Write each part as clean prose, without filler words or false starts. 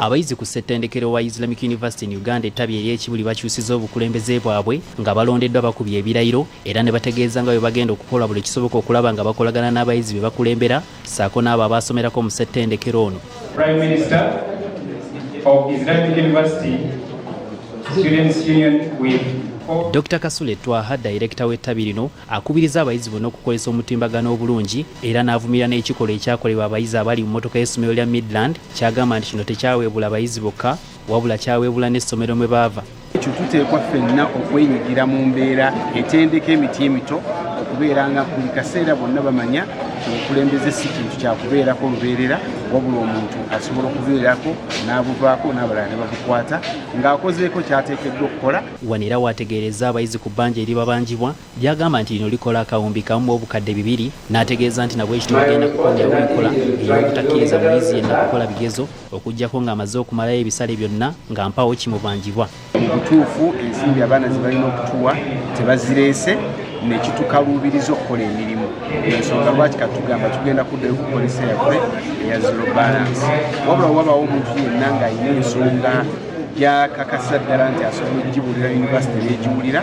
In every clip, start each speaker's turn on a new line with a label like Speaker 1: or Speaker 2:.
Speaker 1: Abayizi ku ssettendekero wa Islamic University in Uganda ettabi ery'e Kibuli bakyusiza obukulembeze bwabwe nga balondeddwa bakubye ebirayiro era ne bategeeza nga bwe bagenda okukola buli kisoboka okulaba nga bakolagana n'abayizi be bakulembera ssaako n'abo abaasomerako mu ssettendekero ono.
Speaker 2: Prime Minister of Islamic University Students Union with
Speaker 1: Dr. Kasule Twaha, dayirekita w'ettabi lino, akubiriza abayizi bonna okukozesa omutimbagano obulungi era n'avumirira n'ekikolwa ekyakolebwa abayizi abali mu mmotoka y'essomero lya Midland ky'agamba nti kino tekyaweebula abayizi bokka wabula kyaweebula n'essomero mwe baava.
Speaker 3: Ekyo tuteekwa ffenna okwenyigira mu mbeera etendeka emiti emito okubeera nga buli kaseera bonna bamanya obukulembeze si kintu kyakubeerako lubeerera, wabula omuntu asobola okubeerako n'abuvaako n'abalala ne babukwata ng'akozeeko ky'ateekeddwa okukola.
Speaker 1: Wano era w'ategeerezza abayizi ku bbanja eribabanjibwa ly'agamba nti lino likola 2000 n'ategeeza nti nabwekityo bagenda kukomyawo enkola ey'obutakkiriza muyizi yenna kukola bigezo okuggyako ng'amaze okumalayo ebisale byonna nga mpaawo kimubanjibwa.
Speaker 3: Mu butuufu ensimbi abaana ze balina okutuwa tebazireese nekitukaluubiriza okukola emirimu, ensonga lwaki katugamba tugenda kuddayo kukolesa yaffe eya zero balance. Wabula wabawo omuntu yenna ng'alina ensonga gyakakasa ddala nti asobola okugibuulira yunivasite n'egiwulira,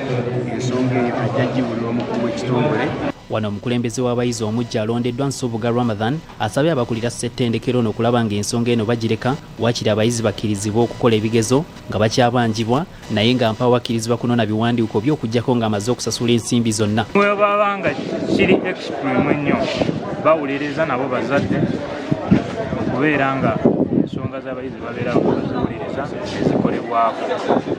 Speaker 3: ensonga eyo ajja gibuulira omukulu w'ekitongole.
Speaker 1: Wano omukulembeze w'abayizi omuggya alondeddwa Nsubuga Ramadhan asabye abakulira ssettendekero ono okulaba ng'ensonga eno bagireka waakiri abayizi bakkirizibwe okukola ebigezo nga bakyabanjibwa naye nga mpaawo akkirizibwa kunona biwandiiko bye okuggyako ng'amaze okusasula ensimbi zonna.
Speaker 4: Bwe baba nga kiri extreme ennyo bawuliriza nabo bazadde okubeera nga ensonga z'abayizi babeera baziwuliriza ezikolebwako,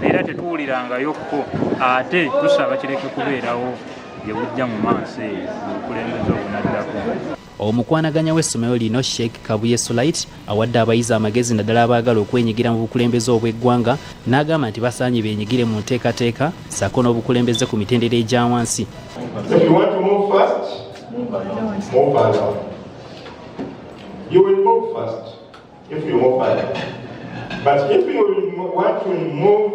Speaker 4: era tetuwulirangayokko ate tusaba kireke kubeerawo gye bujja mu maaso eyo mu bukulembeze obunaddako.
Speaker 1: Omukwanaganya w'essomero lino Sheikh Kabuye Sulait awadde abayizi amagezi naddala abaagala okwenyigira mu bukulembeze obw'eggwanga n'agamba nti basaanye beenyigire mu nteekateeka ssaako n'obukulembeze ku mitendera egya wansi.
Speaker 5: If you want to move fast, move alone. You will move fast if you move alone. But if you want to move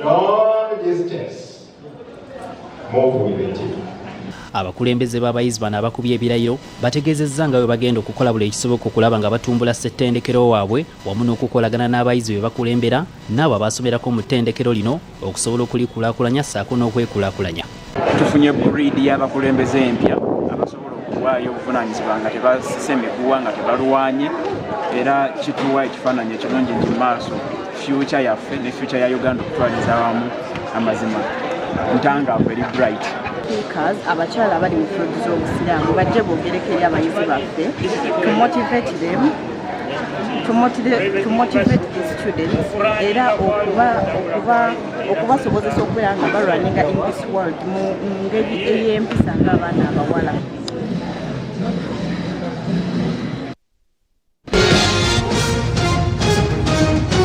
Speaker 5: long distance, move with a team.
Speaker 1: Abakulembeze b'abayizi bano abakubye ebirayiro bategeezezza nga bwe bagenda okukola buli ekisoboka okulaba nga batumbula ssettendekero waabwe wamu n'okukolagana n'abayizi be bakulembera n'abo abasomerako mu ttendekero lino okusobola okulikulaakulanya ssaako n'okwekulaakulanya.
Speaker 6: Tufunye breed y'abakulembeze empya abasobola okuwaayo obuvunaanyizibwa nga tebasise miguwa, nga tebalwanye, era kituwa ekifaananyi ekirungi nti maaso future yaffe ne future ya Uganda okutwaliza awamu amazima ntangaavu eri bright.
Speaker 7: Speakers abakyala abali mu field z'obusiraamu bajje boogereko eri abayizi baffe to motivate them, to motivate the students era okubasobozesa okubeera nga balwaninga in this world mu ngeri ey'empisa ng'abaana abawala.